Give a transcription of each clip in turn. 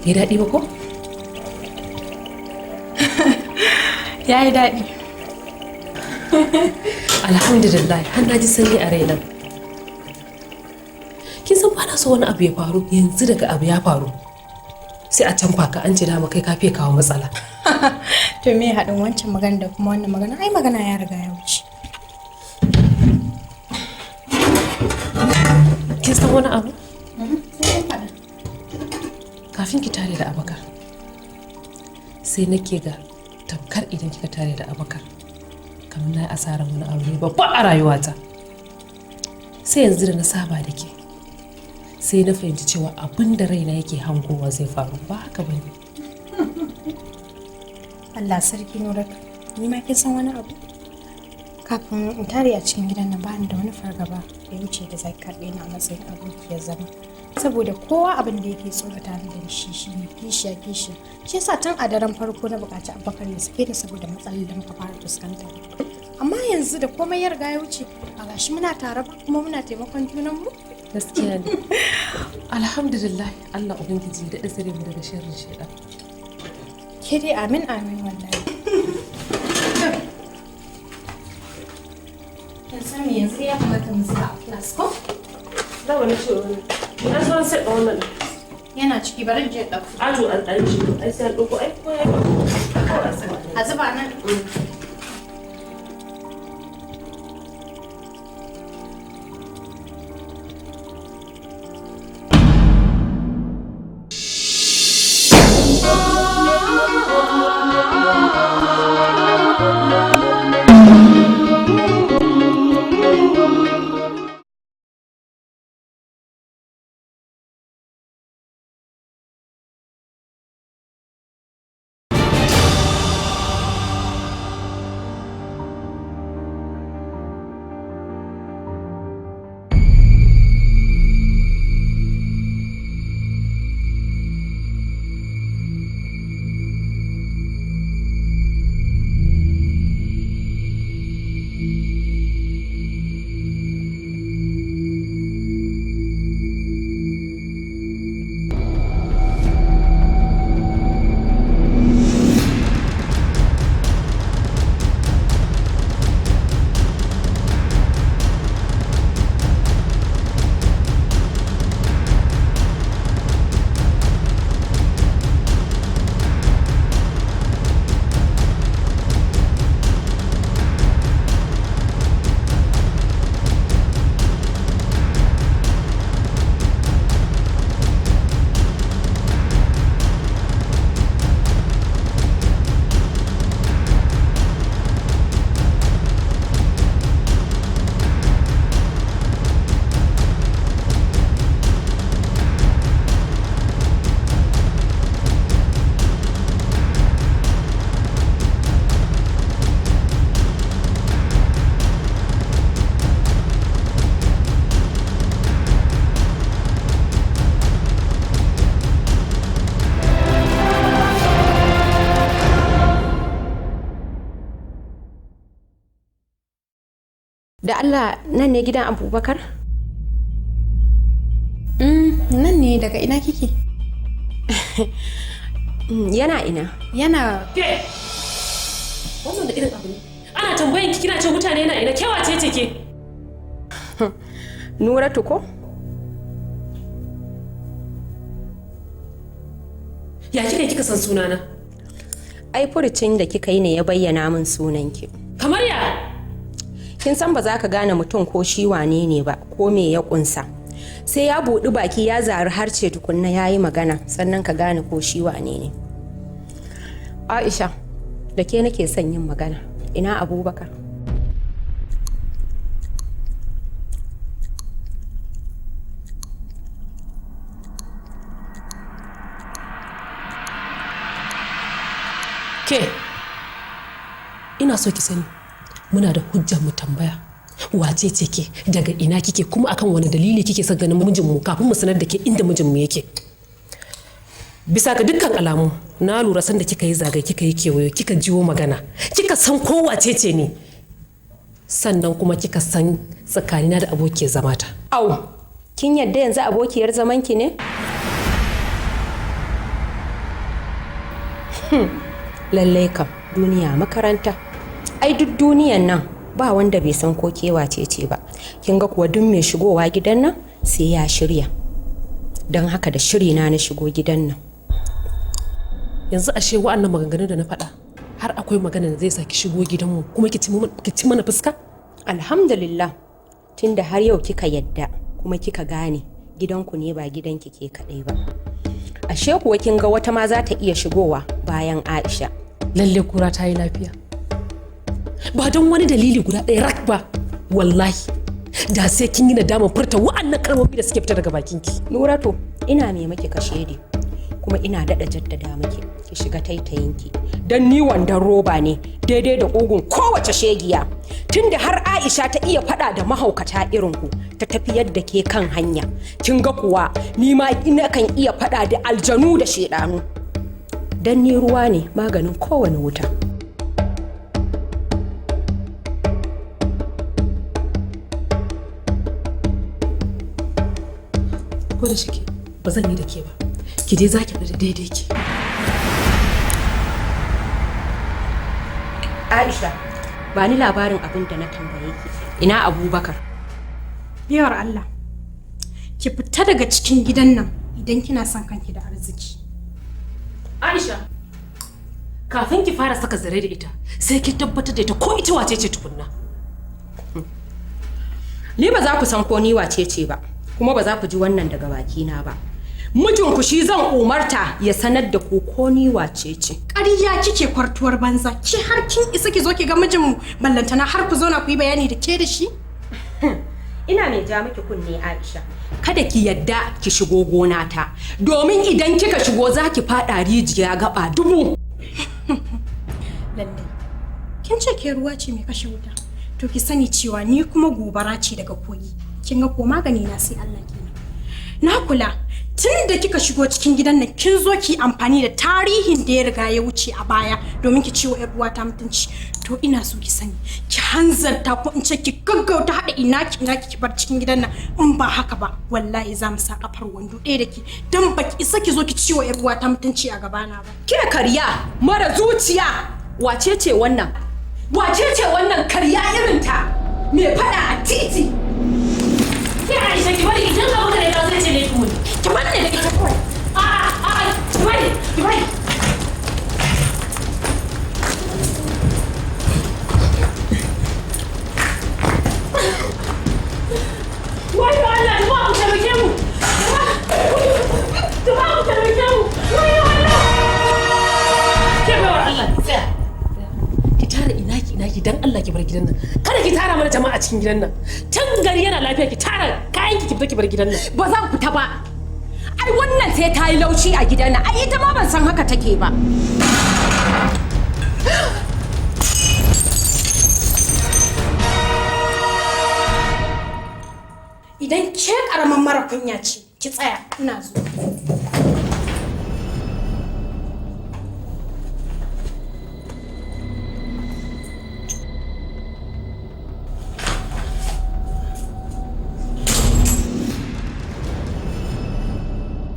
Bai daɗi ba ko? Ya yi daɗi. Alhamdulillah, har na ji sanyi a raina. Kin san ba na so wani abu ya faru yanzu daga abu ya faru. Sai a canfa ka an ce dama kai ka fiye kawo matsala. To me haɗin wancan magana da kuma wannan magana? Ai magana ya riga ya wuce. Kin san wani abu? Kafin ki tare da Abakar, sai nake ga tamkar idan kika tare da Abakar, kamar na yi asarar wani abu ne babba a rayuwata. Sai yanzu da na saba da ke, sai na fahimci cewa abin da raina yake hangowa zai faru ba haka ba ne. Allah sarki Nuratu, ni ma kin san wani abu? Kafin in tare a cikin gidan nan bani da wani fargaba da ya wuce da zaki karɓe ni a matsayin abokiyar zama. Saboda kowa abin da yake tsorata ni da shi shine kishiya kishiya. Shi yasa tun a daren farko na buƙaci Abubakar ya sake ni saboda matsalar da muka fara fuskanta. Amma yanzu da komai ya riga ya wuce, ba gashi muna tare ba kuma muna taimakon junanmu. Gaskiya ne. Alhamdulillah, Allah Ubangiji ya daɗa tsare mu daga sharrin shaiɗan. Ke dai amin amin wallahi. Kin san me yanzu ya kamata mu zuba a class ko? Da wani ce wani. Ina sauran set ɗin wannan. Yana ciki bari in je in ɗauko. Ajo an ɗan shi ai sai an ɗauko ai ko ya ɗauko. Kawai a zuba. A zuba nan. Da Allah nan ne gidan Abubakar? Nan ne daga ina kike? Yana ina. Yana Ke! Wannan da irin abu ne. Ana tambayan ki kina ce mutane yana ina kewa ce ce ke? Nuratu ko? Ya kika kika san sunana? Ai furucin da kika yi ne ya bayyana min sunanki. Kamar ya? Kin san ba za ka gane mutum ko shi wane ne ba ko me ya kunsa. Sai ya buɗi baki ya zari harce tukunna ya yi magana sannan ka gane ko shi wane ne. Aisha, da ke nake son yin magana. Ina Abubakar? Ke, ina so ki sani muna da hujjar mu tambaya wace ce ke daga ina kike kuma akan wani dalili kike son ganin mijinmu kafin mu sanar da ke inda mijinmu yake. Bisa ga dukkan alamu na lura sanda kika yi zagaye kika yi kewayo kika jiwo magana kika san ko wace ce ne sannan kuma kika san tsakanina da abokiyar zamata. Au, kin yadda yanzu abokiyar zamanki ne? Lallai kam duniya makaranta. Ai duk duniyan nan ba wanda bai san ko ke wace ce ba. Kin ga kuwa duk mai shigowa gidan nan sai ya shirya. Don haka da shiri na na shigo gidan nan. Yanzu ashe wa'annan maganganun da na faɗa har akwai magana da zai sa ki shigo gidanmu kuma ki ci mana fuska? Alhamdulillah, tunda har yau kika yadda kuma kika gane gidanku ne ba gidanki ke kaɗai ba. Ashe kuwa kin ga wata ma za ta iya shigowa bayan Aisha. Lalle kura ta yi lafiya. Ba don wani dalili guda ɗaya rak ba, wallahi da sai kin yi nadamar furta wa'annan kalmomi da suke fita daga bakinki. Nuratu, ina mai maki kashedi kuma ina daɗa jaddada maki ki shiga taitayinki. Don ni wandon roba ne daidai da ƙugun kowace shegiya. Tunda har Aisha ta iya faɗa da mahaukata irin ku ta tafiyar da ke kan hanya. Kin ga kuwa ni ma ina kan iya faɗa da aljanu da shedanu. Don ni ruwa ne maganin kowane wuta. Ko da shike ba zan yi da ke ba. Ki je za ki da daidai ki. Aisha, ba ni labarin abin da na tambaye ki. Ina Abubakar? Biyar Allah, ki fita daga cikin gidan nan idan kina son kanki da arziki. Aisha, kafin ki fara saka zare da ita, sai ki tabbatar da ita ko ita wace ce tukunna. Ni ba za ku san ko ni wace ce ba, kuma ba za ku ji wannan daga bakina ba. Mijinku shi zan umarta ya sanar da ku ko ni wace ce. Ƙarya kike kwartuwar banza, ki har kin isa ki zo ki ga mijinmu, ballantana har ku zauna ku yi bayani da ke da shi? Ina mai ja miki kunne Aisha. Kada ki yadda ki shigo gona ta, domin idan kika shigo za ki faɗa rijiya gaba dubu. Lallai, kin ce ke ruwa ce mai kashe wuta, to ki sani cewa ni kuma gobara ce daga kogi. Kin ga ko magani na sai Allah kenan. Na kula tun da kika shigo cikin gidan nan kin zo ki amfani da tarihin da ya riga ya wuce a baya domin ki ciwo yar uwata mutunci. To ina so ki sani ki hanzarta ko in ce ki gaggauta hada ina ki ina ki bar cikin gidan nan, in ba haka ba wallahi za mu sa kafar wando ɗaya da ki dan baki isa ki zo ki ciwo yar uwata mutunci a gabana ba. Ke karya mara zuciya, wace ce wannan? Wace ce wannan karya irin ta mai fada a titi? Ke Aisha ki bari idan ka muka ne ka zai ce ne ki. Ki bari ne da ita kawai. A'a a'a ki bari ki bari. Wayo Allah, jama'a ku taimake mu. Jama'a ku taimake mu. Wayo Allah. Ke baiwar Allah ki tsaya. Ki tara ina ki ina ki dan Allah ki bar gidan nan. Kada ki tara mana jama'a cikin gidan nan. Tun gari yana lafiya ki tara kayan ki fita ki bar gidan nan. Ba zan fita ba. Ai wannan sai ta yi laushi a gidan nan. Ai ita ma ban san haka take ba. Idan ke karamin mara kunya ce, ki tsaya ina zuwa.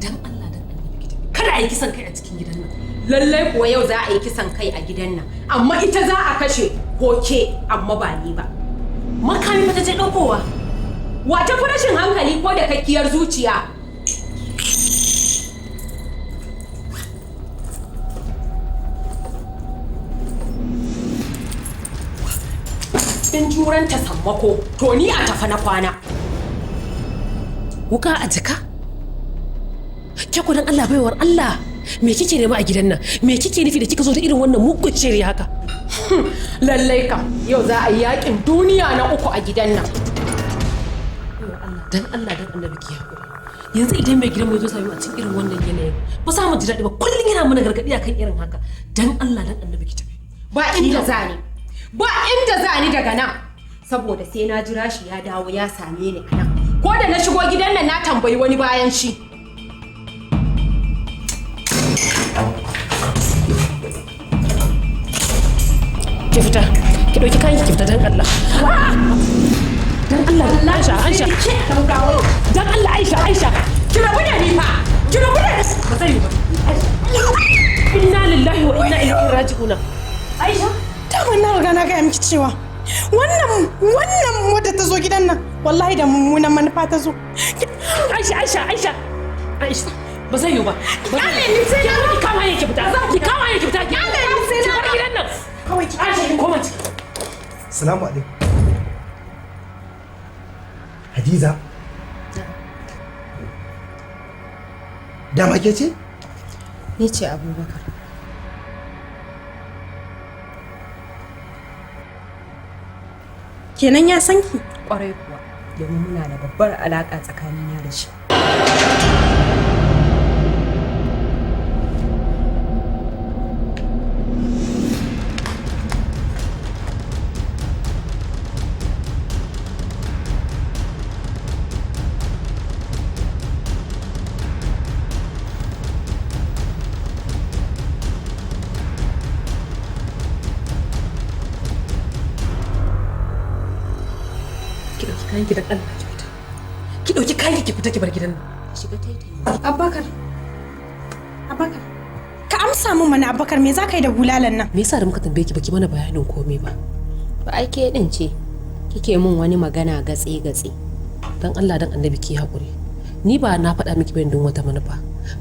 Dan Allah dan Annabi ki tafi. Kada a yi kisan kai a cikin gidan nan. Lallai kuwa yau za a yi kisan kai a gidan nan. Amma ita za a kashe ko ke amma ba ni ba. Makami fa ta je ɗaukowa. Wata fi rashin hankali ko da kakkiyar zuciya? In juranta sammako, to ni a tafa na kwana. Wuka a jika? Ke ku dan Allah baiwar Allah, me kike nema a gidan nan? Me kike nufi da kika zo da irin wannan mugun shiri haka? Lallai kam, yau za a yi yakin duniya na uku a gidan nan. Dan Allah dan Annabi ki hakuri. Yanzu idan mai gidan mu zo sami a cikin irin wannan yanayin, ba za mu ji daɗi ba. Kullum yana mana gargaɗi akan irin haka. Dan Allah dan Annabi ki tafi. Ba inda za ni. Ba inda za ni daga nan. Saboda sai na jira shi ya dawo ya same ni a nan. Ko da na shigo gidan nan na tambayi wani bayan shi. Ki fita. Ki ɗauki kayan ki fita dan Allah. Dan Allah Aisha Aisha. Dan Allah Aisha Aisha. Ki rabu da ni fa. Ki rabu da ni. Ba zai yi ba. Inna lillahi wa inna cewa wannan wannan wadda ta zo gidan nan wallahi da mummunan manufa ta zo. Aisha, Aisha, Aisha, Aisha, ba zai yiwu ba. Kyale ni sai na ki kama hanyar ki fita. Ki kama hanyar ki fita. Ki Kyale ni sai na bar gidan nan. Kawai ki Aisha, ki koma ciki. Salamu alaikum. Hadiza. Dama ke ce? Ni ce Abubakar. Kenan ya san ki? Kwarai kuwa, domin muna da babbar alaƙa tsakanina da shi. Ki ɗauki kayan ki dan Allah ki fita. Ki ɗauki kayan ki fita ki bar gidan nan. Shiga taitayi. Abubakar. Abubakar. Ka amsa min mana Abubakar, me za ka yi da bulalan nan? Me yasa da muka tambaye ki baki mana bayanin komai ba? Ba ai ke din ce kike min wani magana gatse gatse. Dan Allah dan Annabi ki haƙuri. Ni ba na faɗa miki bane don wata manufa.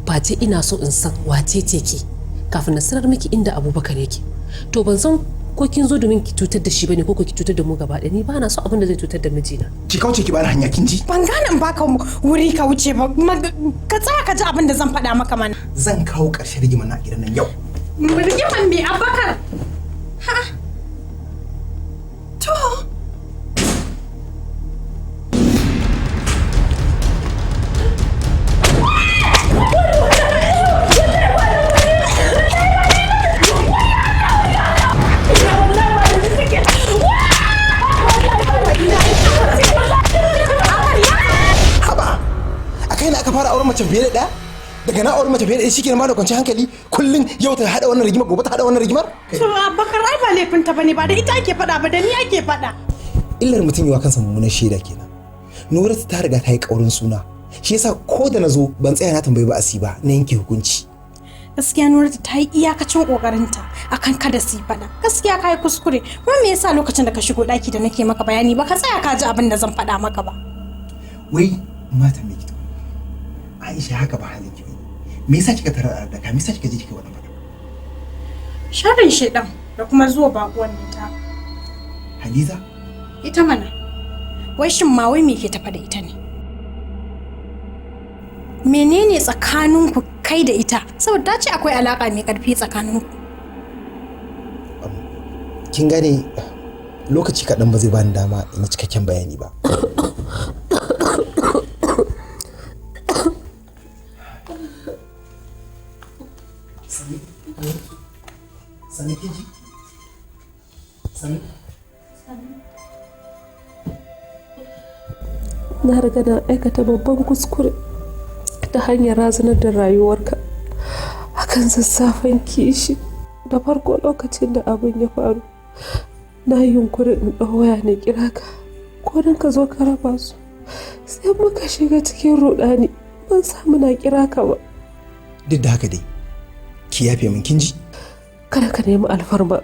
Face ina so in san wace ce ke kafin na sanar miki inda Abubakar yake. To ban san ko kin zo domin ki cutar da shi bane ko ki cutar da mu gaba ɗaya. Ni ba na so abin da zai cutar da mijina. Ki kauce ki bani hanya kin ji? Ban gane in baka wuri ka wuce ba. Ka tsaya ka ji abin da zan faɗa maka mana. Zan kawo ƙarshen rigimar na a gidan nan yau. Rigiman me Abubakar? Ha? To. Haba! A kai na aka fara auren mace fiye da ɗaya? Daga na auren mace fiye da ɗaya shikenan ma da kwanciyar hankali kullum yau ta haɗa wannan rigimar gobe ta haɗa wannan rigimar? To Abubakar ai ba laifinta bane, ba da ita ake faɗa ba, da ni ake faɗa. Illar mutum yi wa kansa mummunar shaida kenan. Nuratu ta riga ta yi ƙaurin suna. Shi yasa ko da na zo ban tsaya na tambayi ba asi ba na yanke hukunci. Gaskiya Nuratu ta yi iyakacin kokarinta akan kada su yi faɗa. Gaskiya ka yi kuskure. Kuma me yasa lokacin da ka shigo ɗaki da nake maka bayani ba ka tsaya ka ji abin da zan faɗa maka ba? Wai mata me kika? Aisha haka ba halin ki bane. Me yasa kika tarar da ka? Me yasa kika je kika wannan faɗa? Sharrin shedan da kuma zuwa baƙuwan nan ta. Hadiza? Ita mana. Wai shin ma wai me ke tafa da ita ne? Menene tsakaninku kai da ita? Saboda ta ce akwai alaka mai karfi tsakaninku. Kin gane lokaci kaɗan ba zai bani dama in yi cikakken bayani ba. Sani kin ji? Sani? Na riga na aikata babban kuskure ta hanyar razanar da rayuwarka akan zazzafan kishi. Da farko lokacin da abin ya faru na yi yunkurin in ɗau waya na kira ka ko don ka zo ka raba su, sai muka shiga cikin ruɗani ban samu na kira ka ba. Duk da haka dai ki yafe min kin ji? Kada ka nemi alfarma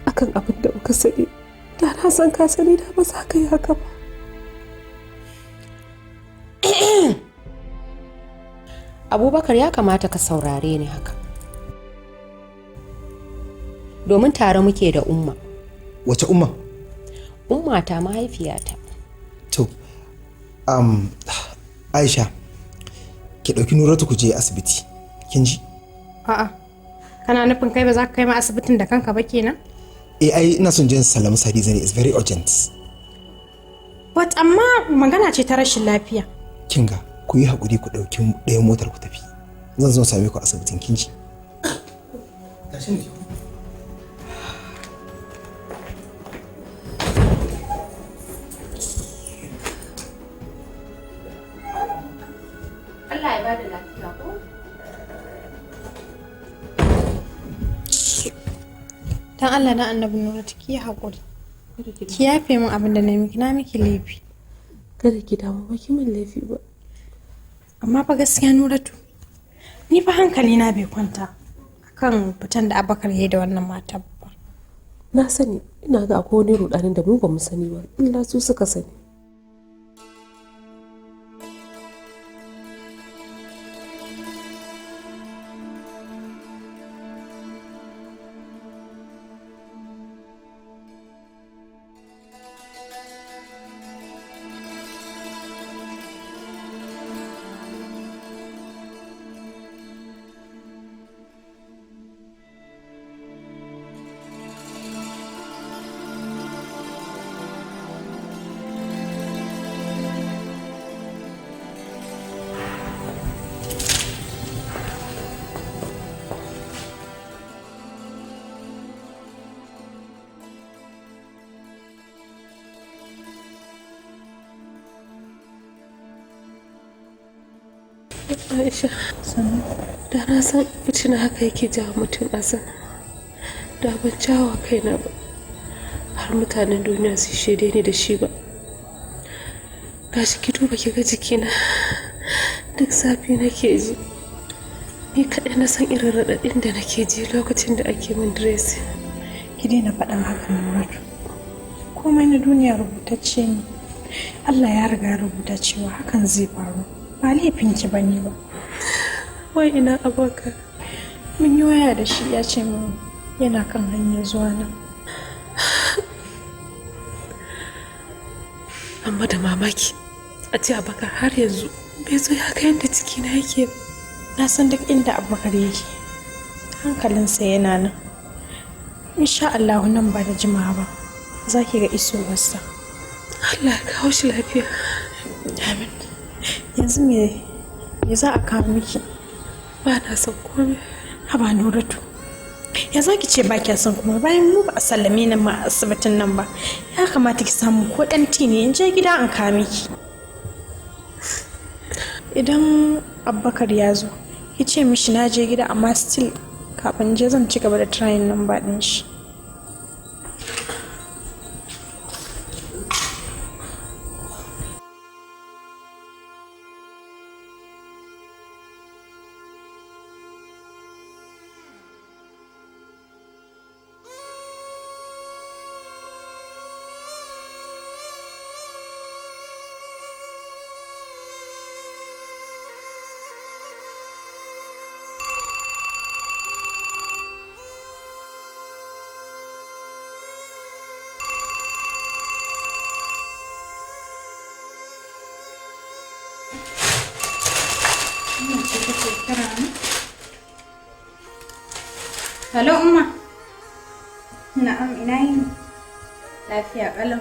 akan abin da muka sani. Da na san ka sani da ba za ka yi haka ba. Abubakar ya kamata ka saurare ni haka. Domin tare muke da Umma. Wace Umma? Umma ta mahaifiyata. To, Aisha, ki ɗauki Nuratu ku je asibiti. Kin ji? A'a. Kana nufin kai ba za ka kai ma asibitin da kanka ba kenan? Eh ai ina son jin Salamu Sadiza ne, it's very urgent. But amma magana ce ta rashin lafiya. Kin ga, ku yi haƙuri ku ɗauki ɗayan motar ku tafi. Zan zo same ku asibitin kin ji? Tashi mu je. Allah ya bada lafiya ko? Dan Allah dan Annabi Nuratu ki yi haƙuri. Ki yafe min abin da na miki, na miki laifi. Kada ki damu, ba ki min laifi ba. Amma fa gaskiya Nuratu, ni fa hankali na bai kwanta akan fitan da Abubakar ya yi da wannan matar ba. Na sani ina ga akwai wani rudanin da mu ba mu sani ba, illa su suka sani. Aisha, da na san fitina haka yake jawo mutum a da ban jawo kaina ba, har mutanen duniya su shaide ni da shi ba. Gashi ki duba ki ga jikina, duk zafi nake ji. Ni kaɗai na san irin raɗaɗin da nake ji lokacin da ake min dressing. Ki daina faɗin haka Nuratu. Komai na duniya rubutacce ne. Allah ya riga ya rubuta cewa hakan zai faru. Ba laifinki ba ne ba. Wai ina Abubakar? Mun yi waya da shi ya ce min yana kan hanyar zuwa nan. Amma da mamaki, a ce Abubakar har yanzu bai zo ya ga yadda cikina yake ba. Na san duk inda Abubakar yake. Hankalinsa yana nan. Insha Allahu nan ba da jimawa ba. Za ki ga isowarsa. Allah ya kawo shi lafiya. Amin. Yanzu me za a kawo miki? Ba na son komai. Haba Nuratu. Ya za ki ce ba kya son kuma bayan mu ba a sallame ni ma a asibitin nan ba. Ya kamata ki samu ko ɗan ti ne in je gida in kawo miki. Idan Abubakar ya zo, ki ce mishi na je gida amma still kafin je zan ci gaba da trying number ɗin shi. Hello Umma. Na'am ina yini? Lafiya ƙalau.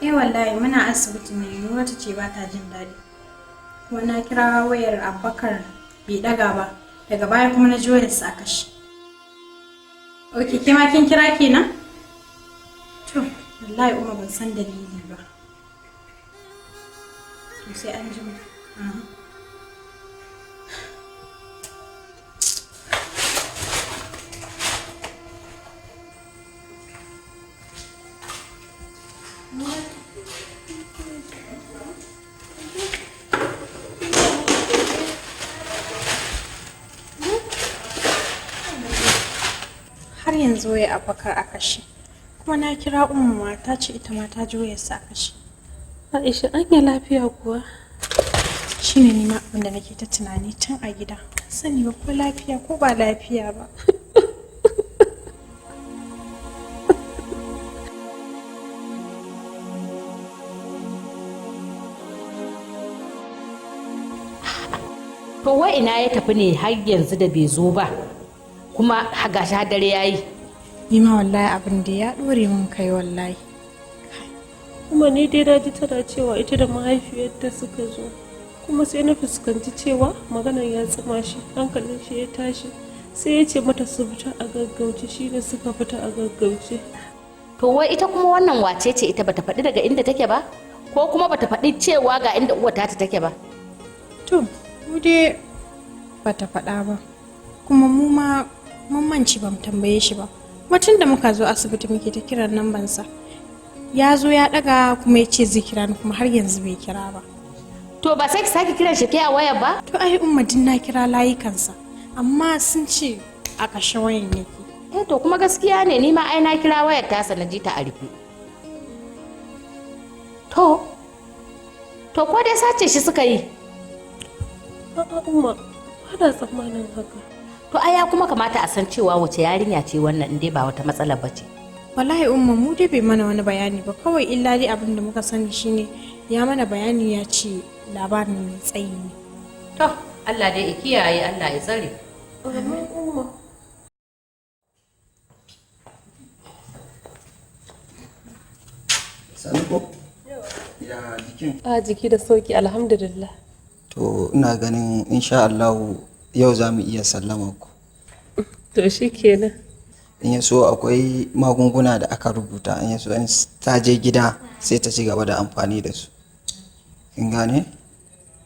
Eh wallahi muna asibiti ne Nuratu ce ba ta jin daɗi. Kuma na kira wayar Abubakar bai ɗaga ba. Daga baya kuma na ji wayarsa a kashe. Ok, ke ma kin kira kenan? To, wallahi Umma ban san dalili ba. To sai an jima. Har yanzu waya Abubakar a kashe. Kuma na kira Umma ta ce ita ma ta ji wayarsa a kashe. Aisha anya lafiya kuwa? Shine ni ma abin da nake ta tunani tun a gida. Ban sani ba ko lafiya ko ba lafiya ba. To wai ina ya tafi ne har yanzu da bai zo ba, kuma gashi har dare yayi. Ni ma wallahi abin da ya dore min kai wallahi. Kuma ni dai na ji tana cewa ita da mahaifiyarta suka zo. Kuma sai na fuskanci cewa maganar ya tsima shi, hankalin shi ya tashi. Sai ya ce mata su fita a gaggauce, shi ne suka fita a gaggauce. To wai ita kuma wannan wace ce ita bata faɗi daga inda take ba? Ko kuma bata faɗi cewa ga inda uwar ta take ba? To, mu dai bata faɗa ba. Kuma mu ma mun manci ba mu tambaye shi ba. Kuma tun da muka zo asibiti muke ta kiran nambansa. Ya zo ya ɗaga kuma ya ce zai kira ni kuma har yanzu bai kira ba. To ba sai ki sake kiran shi ke a wayar ba? To ai Umma din na kira layukansa amma sun ce a kashe wayan yake. Eh to kuma gaskiya ne, ni ma ai na kira wayar tasa na ji ta a rufe. To ko dai sace shi suka yi? A'a Umma, ba na tsammanin haka. To ai ya kuma kamata a san cewa wace yarinya ce wannan, in dai ba wata matsala ba ce. Wallahi Umma, mu dai bai mana wani bayani ba, kawai illa dai abin da muka sani shine ya mana bayani ya ce labarin mai tsayi ne. To Allah dai ya kiyaye, Allah ya tsare. Amin Umma. Sannu ko? Ya jikin? A jiki da sauki, alhamdulillah. To ina ganin insha Allah yau za mu iya sallama ku. To shikenan. In ya so akwai magunguna da aka rubuta, in ya so in ta je gida sai ta ci gaba da amfani da su. Kin gane?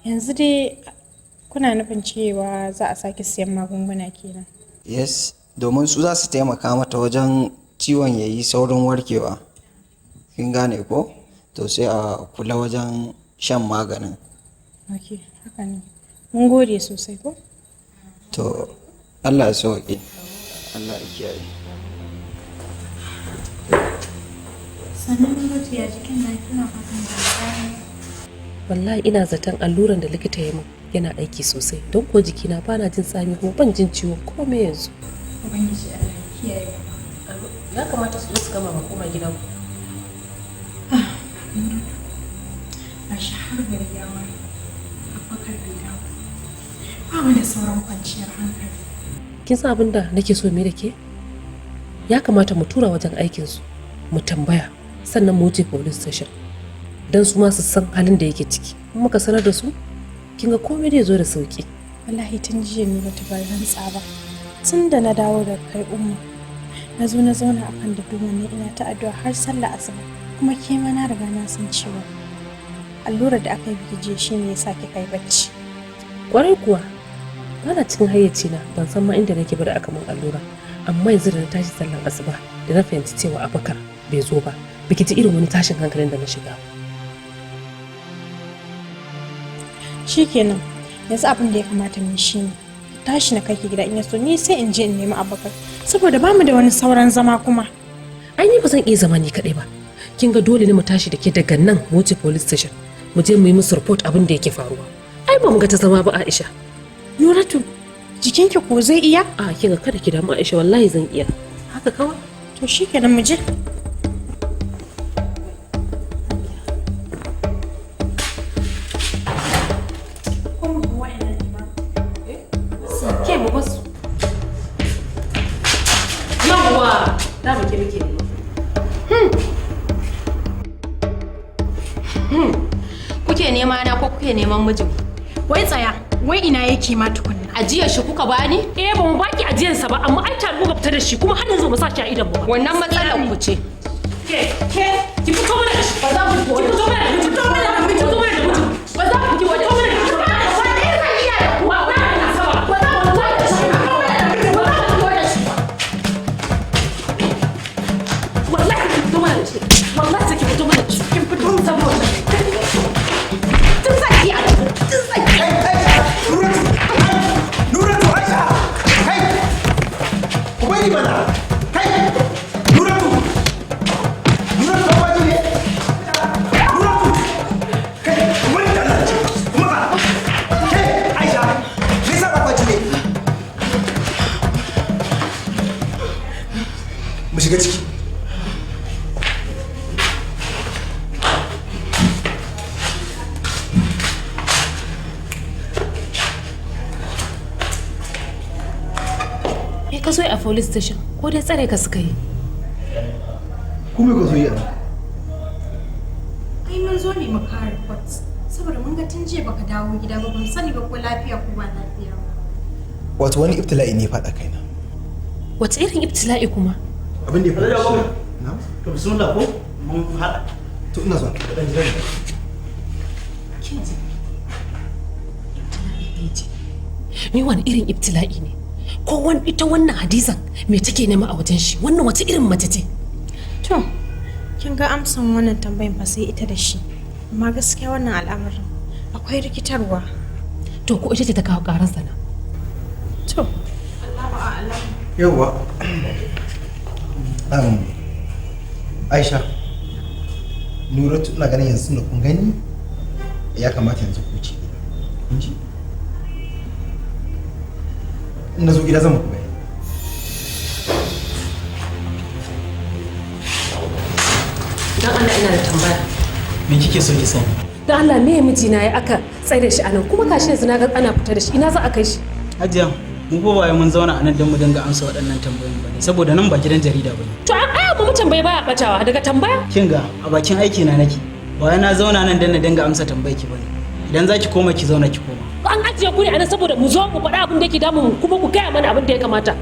Yanzu dai kuna nufin cewa za a sake siyan magunguna kenan? Yes, domin su za su taimaka mata wajen ciwon ya yi saurin warkewa. Kin gane ko? To sai a kula wajen shan maganin. Ok, haka ne. Mun gode sosai ko? To Allah ya sauke. Allah ya kiyaye. Sannan Nuratu, ya jikin na kina fatan da? Wallahi ina zaton alluran da likita ya min yana aiki sosai, don ko jikina bana jin tsami kuma ban jin ciwon komai yanzu. Ubangiji Allah ya kiyaye. Ya kamata su zo su gama mu koma gidan ku. Nuratu, gashi har gari ya waye, Abubakar bai dawo. Ba mu da sauran kwanciyar hankali. Kin san abin da nake so me da ke? Ya kamata mu tura wajen aikinsu mu tambaya, sannan mu wuce police station don su ma su san halin da yake ciki. In muka sanar da su, kin ga komai zai zo da sauki. Wallahi tun jiya Nuratu ban rantsa ba. Tun da na dawo daga kai Umma, na zo na zauna a kan dadduma ne ina ta addu'a har sallah asuba. Kuma ke ma na riga na san cewa allurar da aka yi biki jiya shine ya sa kika yi bacci. Kwarai kuwa, bana cikin hayyacina, ban san ma inda nake ba da aka min allura. Amma yanzu da na tashi sallan asuba da na fahimci cewa Abubakar bai zo ba, biki ji irin wani tashin hankalin da na shiga. Shikenan, yanzu abin da ya kamata mu yi shine tashi na kai ki gida, in ya so ni sai in je in nemi Abubakar, saboda bamu da wani sauran zama kuma. Ai ni ba zan iya zama ni kaɗai ba. Kin ga dole ne mu tashi da ke daga nan mu wuce police station, mu je mu yi musu report abin da yake faruwa. Ai ba mu ga ta zama ba Aisha. Nuratu, jikinki ko zai iya? A kin ga kada ki damu Aisha, wallahi zan iya. Haka kawai. To shikenan mu je. Ke mu basu. Yawwa, da mu ke muke nema. Kuke nema na ko kuke neman mijin? Wai tsaya, wai ina yake ma tukunna? Ajiyar shi kuka bani? Eh ba mu baki ajiyarsa ba, amma ai tare muka fita da shi kuma har yanzu ba mu sa shi a idon mu ba. Wannan matsalar ku ce. Ke, ke, ki fito mana da shi. Ba za mu fito. Ki fito mana da mijin. Fito mana da mijin. Fito mana da mijin. Ba za mu fito mana da mijin. Ba zan iya da kuwa. Ba za mu fito da shi. Ba za mu fito da shi. Wallahi ki fito mana da shi. Wallahi ki fito mana da shi. Kin fito saboda. Tun zaki a tun zaki. Nuratu, Aisha! Kai! Ku bari mana! Kai! Nuratu! Nuratu, ba ji ne? Nuratu! Kai, ku bari da Allah ce. Kuma ka! Kai, Aisha! Me yasa ba ji ne? Mu shiga ciki. Me ka zo yi a police station ko dai tsare ka suka yi? Ku me ka zo yi a nan? Ai mun zo ne mu kawo report saboda mun ga tun jiya baka dawo gida ba, ban sani ba ko lafiya ko ba lafiya ba. Wato wani ibtila'i ne ya faɗa kaina. Wace irin ibtila'i kuma? Abin da ya faɗa shi. Na? To bismillah ko mun haɗa. To ina zuwa. Dan jira ni. Kin ji? Ibtila'i ne ce. Ni wani irin ibtila'i ne? Ko wani ita wannan Hadizan me take nema a wajen shi? Wannan wace irin mace ce? To, kin ga amsan wannan tambayin fa sai ita da shi. Amma gaskiya wannan al'amarin akwai rikitarwa. To ko ita ce ta kawo karan sana? To, Allahu a'lam. Yauwa. Aisha, Nuratu, ina ganin yanzu da kun gani ya kamata yanzu ku wuce gida. Kun ji? In na zo gida zan muku bayani. Dan Allah, ina da tambaya. Me kike so ki sani? Dan Allah, me mijina ya aka tsare shi anan? Kuma gashi yanzu na ga ana fita da shi, ina za a kai shi? Hajiya, mu ko ba mun zauna a nan don mu dinga amsa waɗannan tambayoyin ba ne, saboda nan ba gidan jarida ba ne. To an aya mu tambaye baya batawa daga tambaya. Kin ga, a bakin aiki na nake, ba wai na zauna nan don na dinga amsa tambayar ki ba ne. Idan za ki koma, ki zauna, ki koma. An ajiye ku ne anan saboda mu zo mu faɗa abin da yake damun mu, kuma ku gaya mana abin da ya kamata.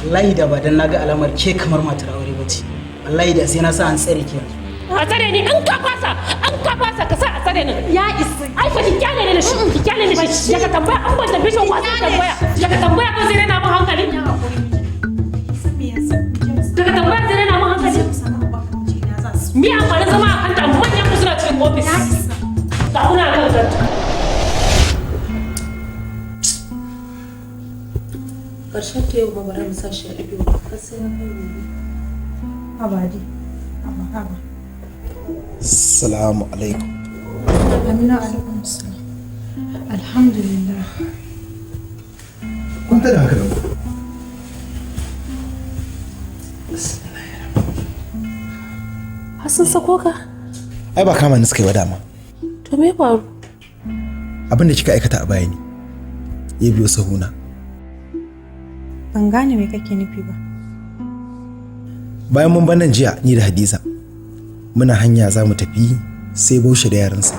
Wallahi da ba dan na ga alamar ke kamar matar aure ba ce, wallahi da sai na sa an tsare ki yanzu. A tsare ni? An ka fasa, an ka fasa, ka sa a tsare ni. Ya isa. Ai fa ki kyale ni da shi, ki kyale ni da shi. Daga tambaya, an ban tambaye shi, wa zai tambaya? Daga tambaya ko zai rena mun hankali? Daga tambaya zai rena mun hankali? Mi amfanin zama a kanta? Manyan ku suna cikin ofis, ga kuna kan kanta. Karshen ta yau ma bara mu sa shi a ido har sai ya kai gobe. Haba dai. Haba, haba. Assalamu alaikum. Aminu, alaikum salam. Alhamdulillah. Kun tada hankalin ku. Har sun sako ka? Ai ba kama ni suka yi ba dama. To me faru? Abin da kika aikata a baya ne ya biyo sahuna. Ban gane me kake nufi ba. Bayan mun bar nan jiya, ni da Hadiza, muna hanya za mu tafi, sai Baushe da yaransa.